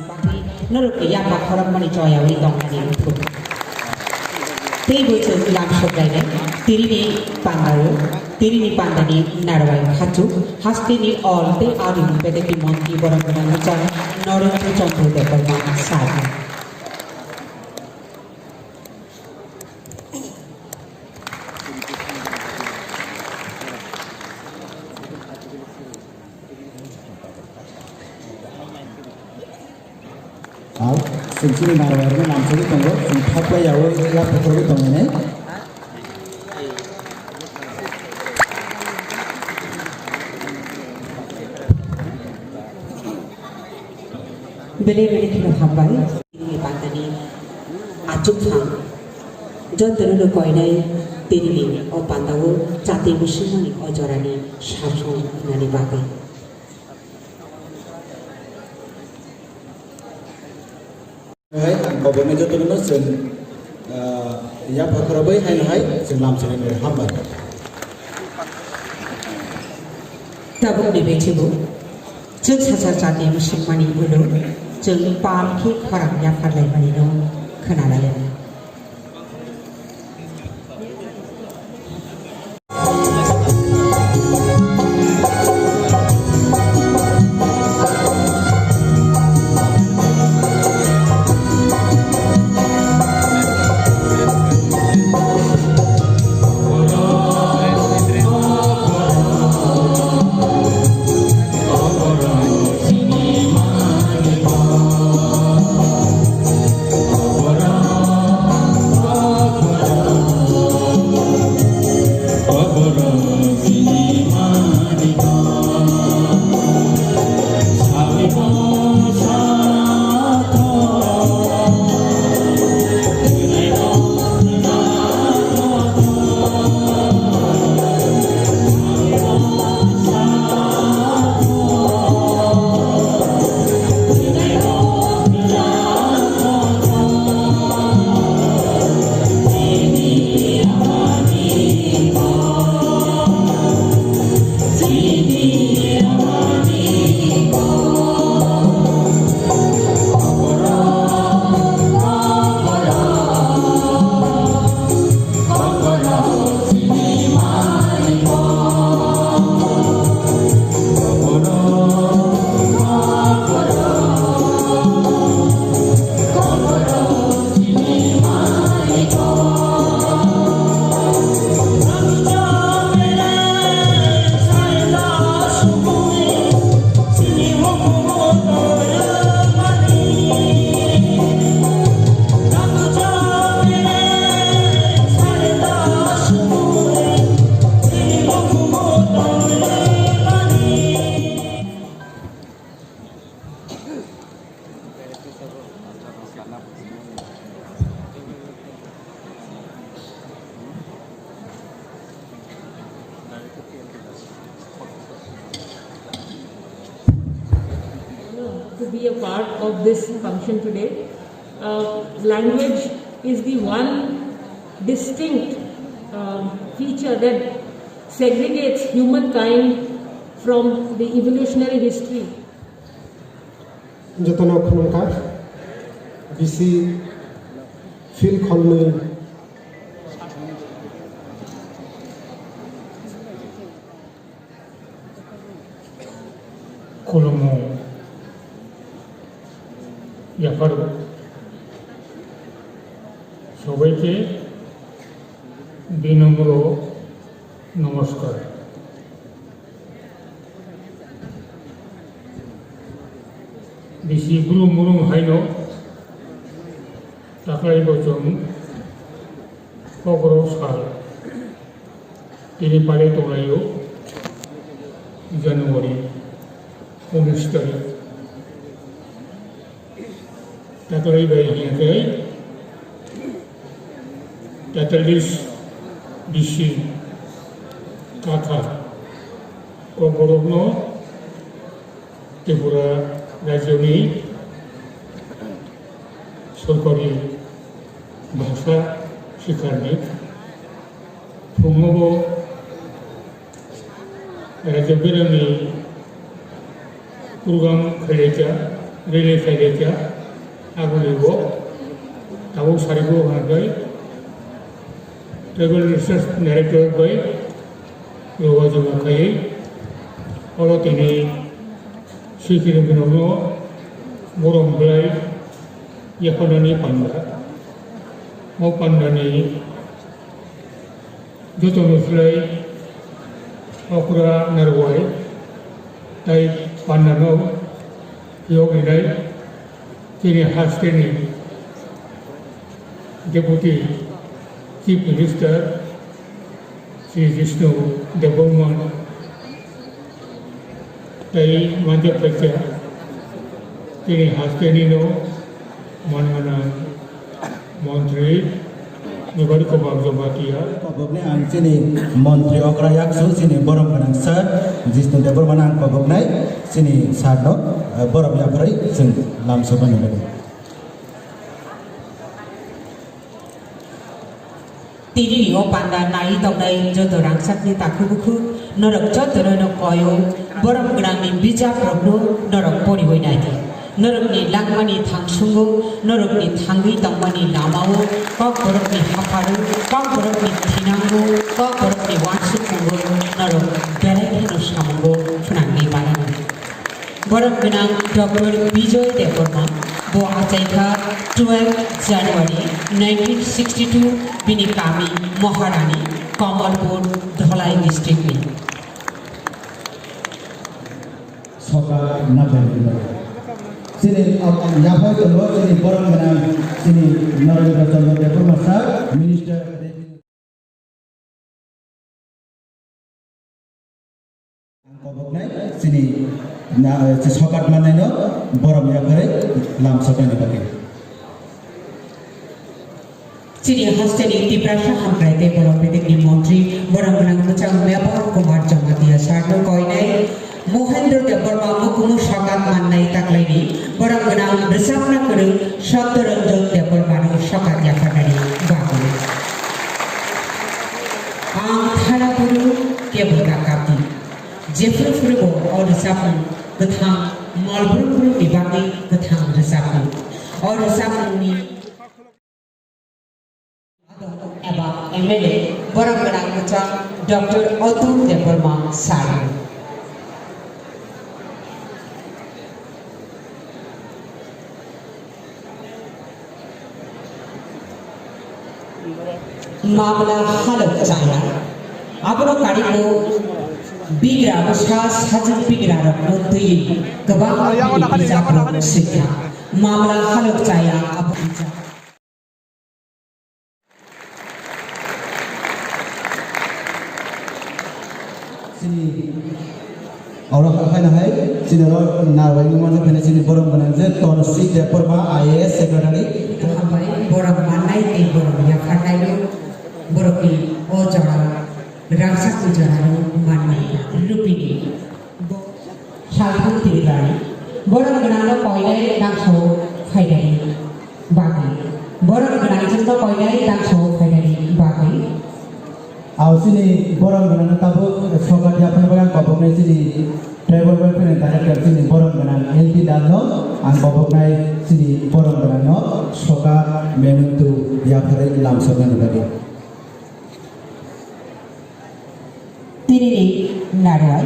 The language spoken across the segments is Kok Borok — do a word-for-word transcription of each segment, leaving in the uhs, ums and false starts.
Bagwi norokni yapha khorokmani choyawi tongmani wngkhu. Tei bo chwng lam soprainai tirini pandao, tirini pandani narwai khachu hasteni ol tei aroni bedekni montri borok gwnang mwchang Norendra Chandra Debbarma sir. Hao, chwng chini narwai rokno lamsogwi tongo, chwng thok bai yaui yapha khorogwi tongmani. Belai belai kheno hambai. Ni pandani achukphang jotono no koinai tini ni o pandao chati musimani o jorani samsung nani bagwi. Hai, ang koborni jotono no chwng, ah, yapha khorogwi haino hai chwng lamsani hambai. Tabukni bisingo chwng sachar chati mwswkmani ulo chwng pal khe khorang yapharlaimanino khwnalaio. To be a part of this function today. Uh, language is the one distinct, uh, feature that segregates humankind from the evolutionary history. Jotono khulumkha, bisi field kholnwi. Khulumung yaphar sobaikhe binumro namaskar. Bisi brum brum haino takhai bo chwng kokrok sal tini palai tonglaio January unis tarik. Taklai bai hinkhe tetallis bisi katha kokborokno Tripura rajyoni sorkari bhasha sikharni phungo bo rajya berani program khlaijak. Release khaijak ya, aboni bo tabuk sarigo hwnwi Tribal Research Director bai rwajama khaiwi oro tini sikirwng gwnangno borom belai yapharnani panda. O pandani jotono slai okra narwai tai pandano yogrinai chini hasteni Deputy Chief Minister Shri Jishnu Debbarma tei manjak paikha chini hastenino manganang Montri Nibari Kobak Jamatia. Koboknai ang chini Montri Okra Yaksu chini borom gwnang sir Jishnu Debbarma ang koboknai chini sir no, eh, borom yapharwi chwng lamsokna nangkukgo. Tini ni o panda nai tongnai joto rangchakni takhuk bukhuk norok jotono no koyo, borom gwnangni bijap rokno norok poriwi nai di. Norokni langmani thangsungo, norokni thangwi tongmani lamao, kok borokni hapharo, kok borokni thinango, kok borokni wansukmungo norok belai kheno samungo phwnangwi mano. Borom gwnang Doctor Bijoy Debbarma, bo achaikha twelve January nineteen sixty two, bini kami Maharani, Kamalpur, Dholai district ni. Soka nabai. Chini, ah, yaphai tongo, chini borom gwnang, chini Narendra Chandra Debbarma sir, Minister. Ang koboknai chini na, eh, sokat mannaino borom yapharwi lamsoknani bagwi. Chini hasteni Tiprasa Hamkrai tei Borok Bedekni Montri, borom gwnang kwchang Mebor Kumar Jamatia sir no koinai, Mohendra Debbarma mukumu sokat mannai taklaini, borom gwnang rwchapna kwrwng Satyaranjan Debbarmano sokat yapharnani bagwi. Ang thana phuru kebo da kapdi. Jephru phuru bo o rwchapmung kwthang, mol brum brumni bagwi kwthang rwchapmung. O rwchapmungni eba M L A, borom gwnang kwchang Doctor Atul Debbarma sir. Mamla halok chaya. Abono karigo bigra bwsa sajwk bigra rokno twiwi kwbangma bini bijap rok swikha. Mamla halok chaya abo bijap. Chini oro kha-, khaina hai, chini oro narwai ni manja phene chini borom gwnang je Tonsi Debbarma I A S secretary. Hambai borom mannai tei borom yapharnai no borok ni o jora rangchak ni jora no mannai Lupini. Saltham Tripurani borom gwnangno koinai tangso phainani bagwi. Borom gwnangchwkno koinai tangso phainani bagwi. Ao chini borom gwnangno tabuk sokat yapharwi ang koboknai chini tribal welfare ni director chini borom gwnang L T Dalno ang koboknai chini borom gwnangno sokat memento yapharwi lamsoknani bagwi. Tinini narwai,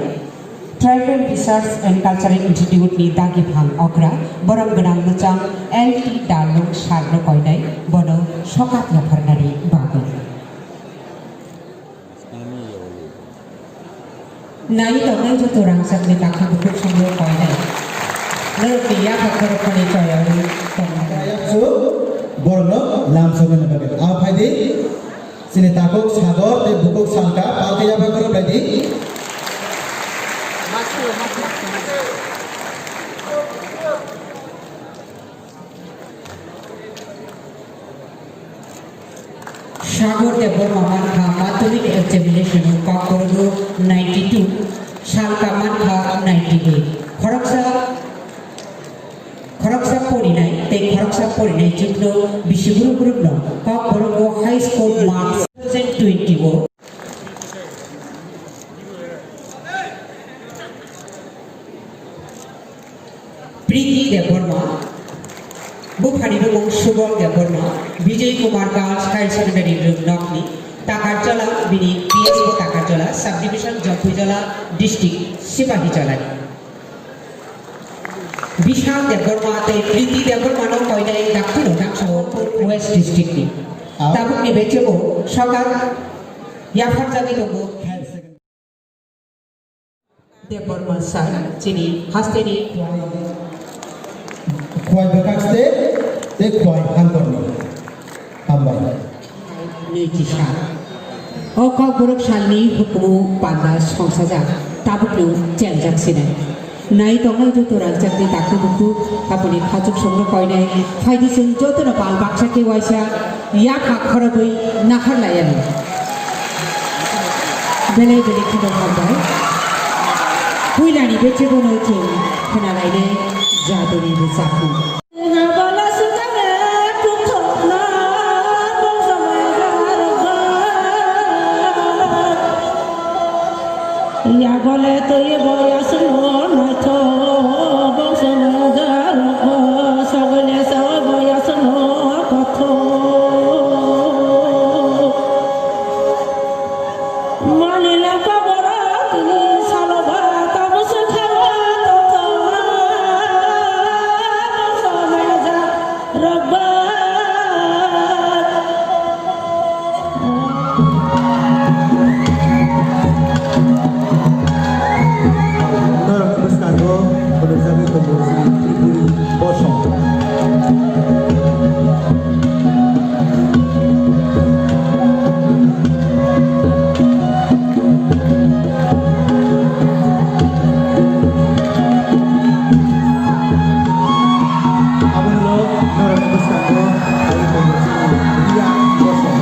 Tribal Research and Cultural Institute ni dagi phang okra, borom gwnang mwchang L T Darlung sir no koinai, bono sokat yapharnani bagwi. Nai tongnai joto rangchakni takhuk bukhuk songwi koinai. Norokni yaphak borokni toyawi tongnai. Borokno lamsoknani bagwi. Ao phaidi. Chini takhuk Sagor tei bukhuk Salka, pal khe yaphai khorok lai di. Sagor Debbarma mankha madhyamik examination o kok borok o ninety two, Salka mankha ninety eight. Khoroksa Khoroksa porinai tei khoroksa porinai jwkno bisi group group no kok borok o high school marks two thousand twenty o. Ricky Debbarma, buphani bumung Subal Debbarma, Vijay Kumar Girls Higher Secondary Room nokni, Takarjala, bini P S bo Takarjala, Subdivision Jampuijala, District Sipahijala ni. Bishal Debbarma tei Priti Debbarma no koinai dakti no daksa West District ni. Tabuk ni bechebo sokat yapharjagwi tongo. Debbarma sir, chini hasteni khwai bwkhak se tei khwai hantorni. Hambai. Nui kisa. O Kokborok salni hukumu panda songsajak, tabukno chengjak sinai. Nai tongnai joto rangchakni dakti bukhu, aboni khachuk songno koinai, phaidi chwng jotono bal baksa khe waisa, yapha khorobwi naharlaiya no. Belai belai kheno hambai. Puilani bechebono chwng khwnalainai jaduni bwchapni. Yagole twi boyasno naitho, bongso mwnga rokbo sogole sa boyasno kotho. Manila koboro tini saloba tabusu khawa totho, bongso mwnga rokbo. Norok bwskango phunukjagwi tongo chini Tripuri bosong. Aboni ulo norokni bwskango phaiwi tongo chini Riya Bosong.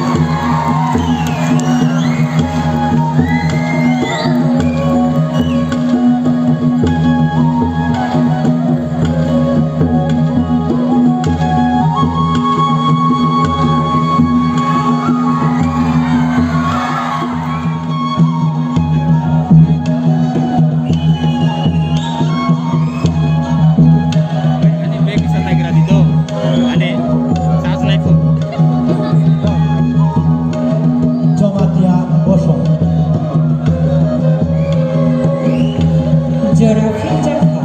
Ani bag kisa naigra di to. Ani charge lai phone. Jamatia Bosong. Jora Philjakha.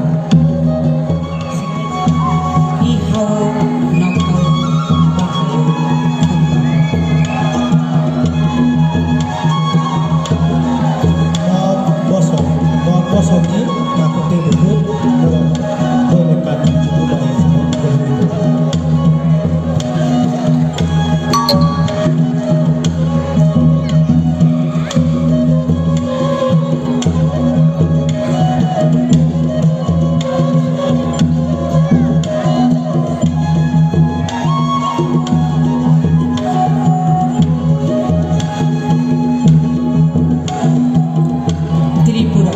Tripura.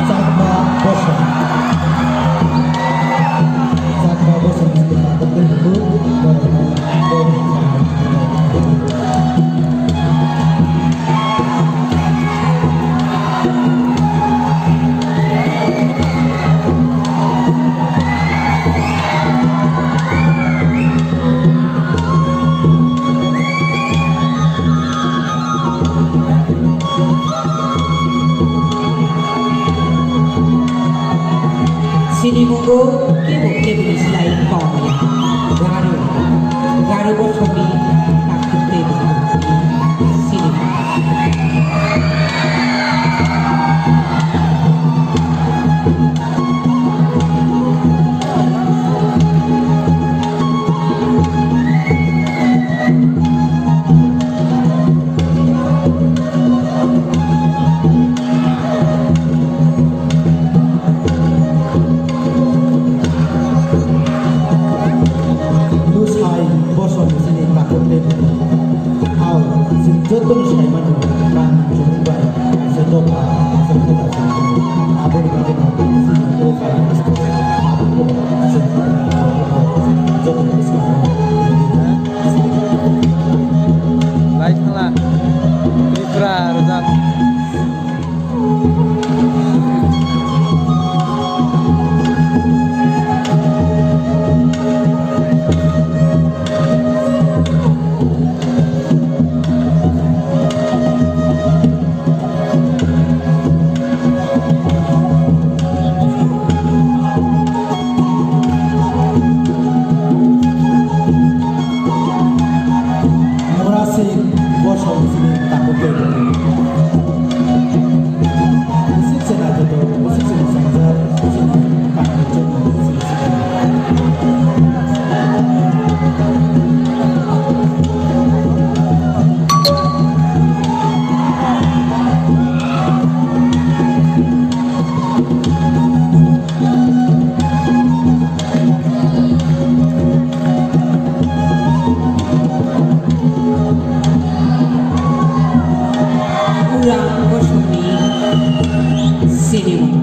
Chakma Bosong. Chakma Bosong ni tongmani tei buku borok no. Sini mungo kebo kebo ni slai kong ya. Garu, garu bo kong ni takut kebo sini. Bwsai bosong chini takhuk tei bukhuk. Ao, chwng jotono sai mano, bang chumui bai Lai thangla, Tripura rwjak. Murasing bosong sini takuk ke. Musik se naithotok, musik se mwsangjak, chini kanwi chukmani sini sini. Urang bosongni sinimung.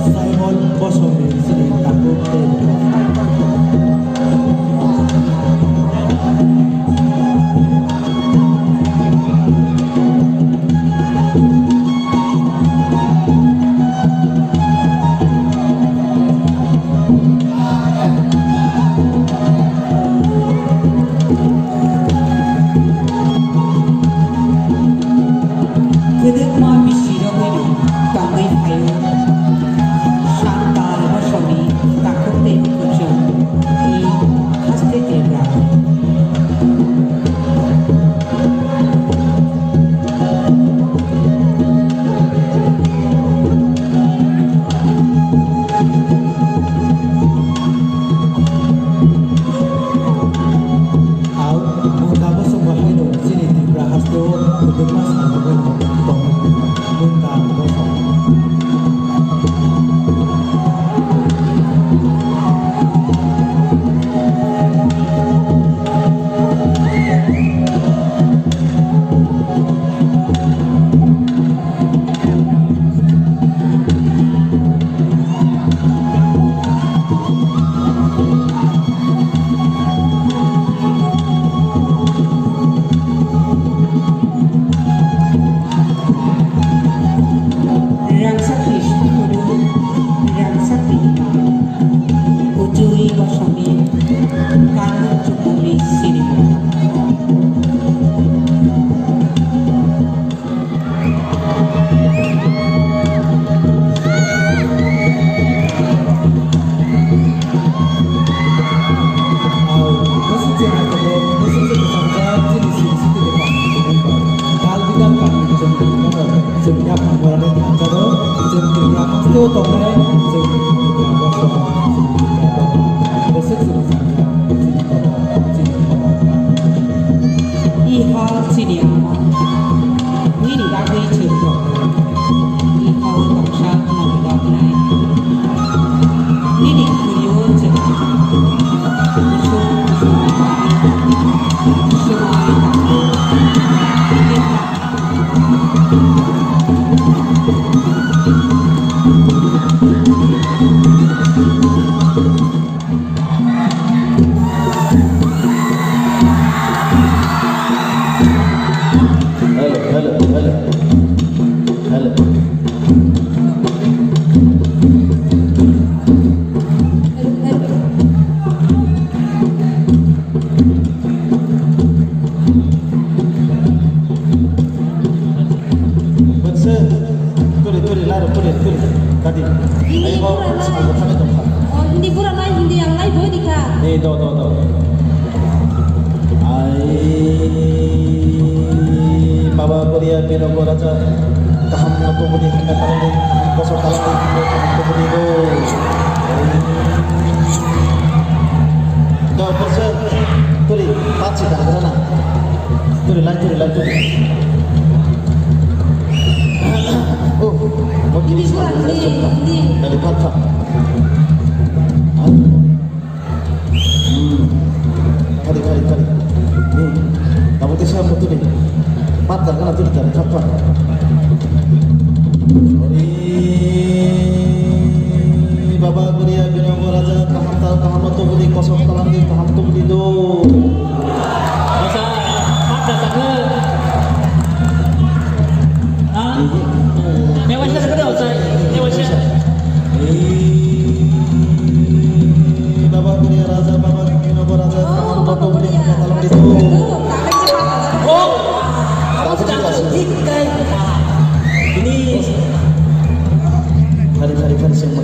Simon bosongni sini takuk tei. Kwdwkma bisi rogwi no tongwi phaio. Santa bosongni takhuk tei bukhuk chwng i haste Tripura. Au, munda bosong bo haino chini Tripura hasteo kwbangma samung bai no tongo. Munda bosong. Rangchakni songkuru, rangchakni ima, Kujui bosongni kanmung chukmungni sinimung. Iha chini ama, nini bagwi chwng tongo. Iha o tongsa nokdoknai. Nini khulio chwng kusung kusung swmai tongo. Hello, hello, hello. Hello. Bense, tuli, tuli, laro, tuli, tuli, kati. Ayo, Hindi pura nai. Hindi ang live boy di ka. Eh, do, do, do. Ai, Baba Korea, Bino Korea, kaham no tubuni, hingga talani, kaham koso talani, kaham tubuni, do. Do, bense. Turi lai, turi lai, turi. Oh, mo turi sa. Dari pata. Hmm. Kari, kari, kari. Hmm. Tabo te sa mo turi. Pat kar kana turi kari, pat, pat. Ori. Baba Guria Binogo Raja kaham tal kaham tubudi kosok talam di kaham tubudi do. Osa, ada sana. Ah, dewa siya kada osa, dewa siya. Baba Guria Raja, Baba Binogo Raja kaham tubudi kosok talam di do. Oh, aku tak tahu. Ini. Hari-hari kan semua.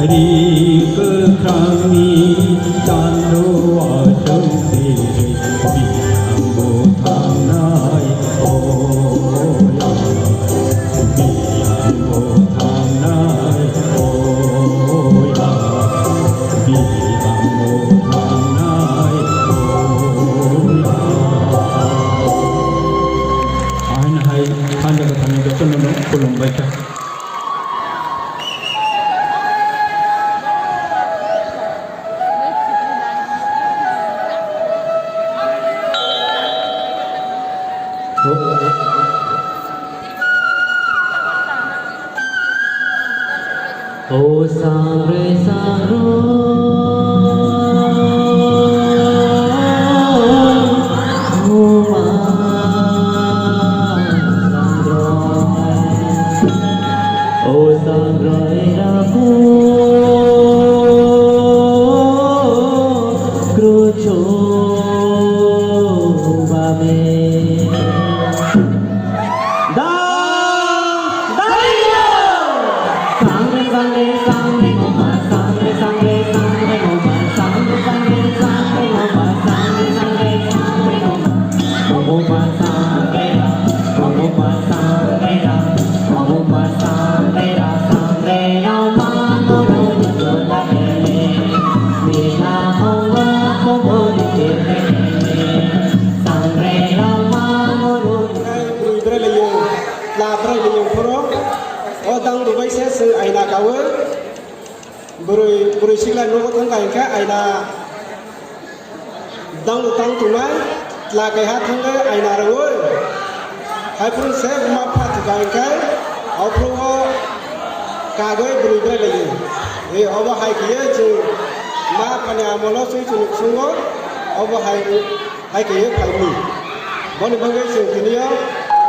Ri kwkhrangni chando aswk tei biyangbo thangnai, o ya, biyangbo thangnai, o ya, biyangbo thangnai, o ya. Ahai nahai thansa kwthangni jotono no khulumbai kha. O sangroi sangroi, o ma sangroi, o sangroi rabu, krucho babe. Bwrwi bwrwi laio, chwla bwrwi laio phoro. O dang rwbai se chwng aina kaui. Bwrwi, bwrwi sikla nogo thangkha hinkhe aina dang tang tongnai, chwla keha thangwi aina rwui. Haiphuru se ma pha thwkha hinkhe ophuru o kagwi bwrwi bwrwi laio. E obo hai khe chwng ma phani amolo chwng chwng nukhungo obo hai. Hai khe phai di. Boni bagwi chwng tini o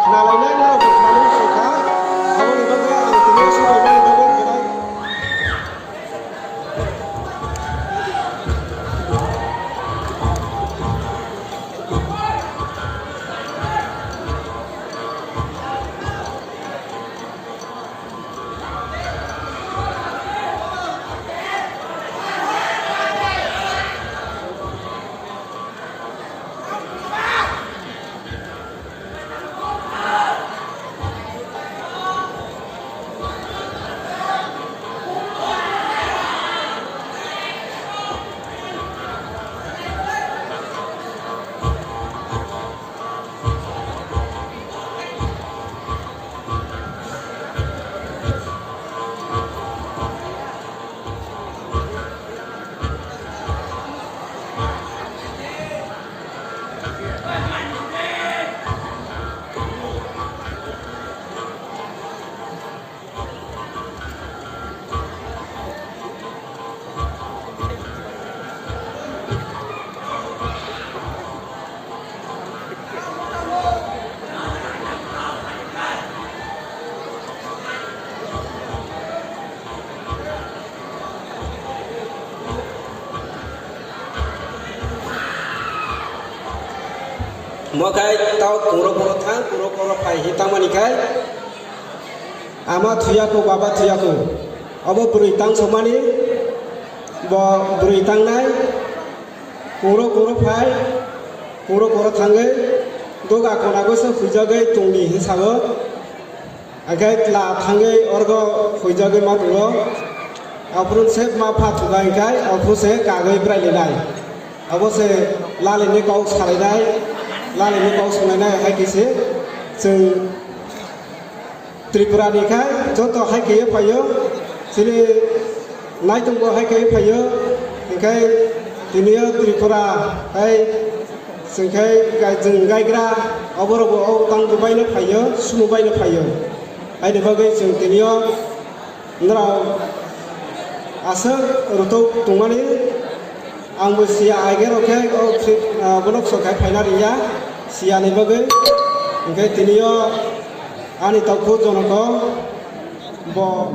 khna lainai norok bo khna nung sukha. Aboni bagwi ang tini o subaimani bagwi belai. Mo khai tau kuro kuro thang, kuro kuro phai hi tangmani khai. Ama thuya ko, baba thuya ko. Obo bwrwi tang somani, bo bwrwi tangnai. Kuro kuro phai, kuro kuro thangwi, doga kona gosa huijagwi tongdi hi sao. Hingkhe chwla thangwi orgo huijagwi ma tongo. Aphuru se ma pha thuga hingkhe aphuru se kagwi bwrailinai. Abo se lalini kok salainai, lalini kok swnglainai hai khe se chwng Tripura ni khai joto hai khe phaio, chini naitung bo hai khe phaio, hingkhe tini o Tripura hai chwng khai gai-, chwng gaigra oborok bo o tang bo baino phaio, sumo baino phaio. Haini bagwi chwng tini o norok aswk rwtok tongmani. Ang bo siya, aige rok khe o, ah, borok sok hai phaina riya, siya ni bagwi. Hingkhe tini o ani tokbo Jonoko bo.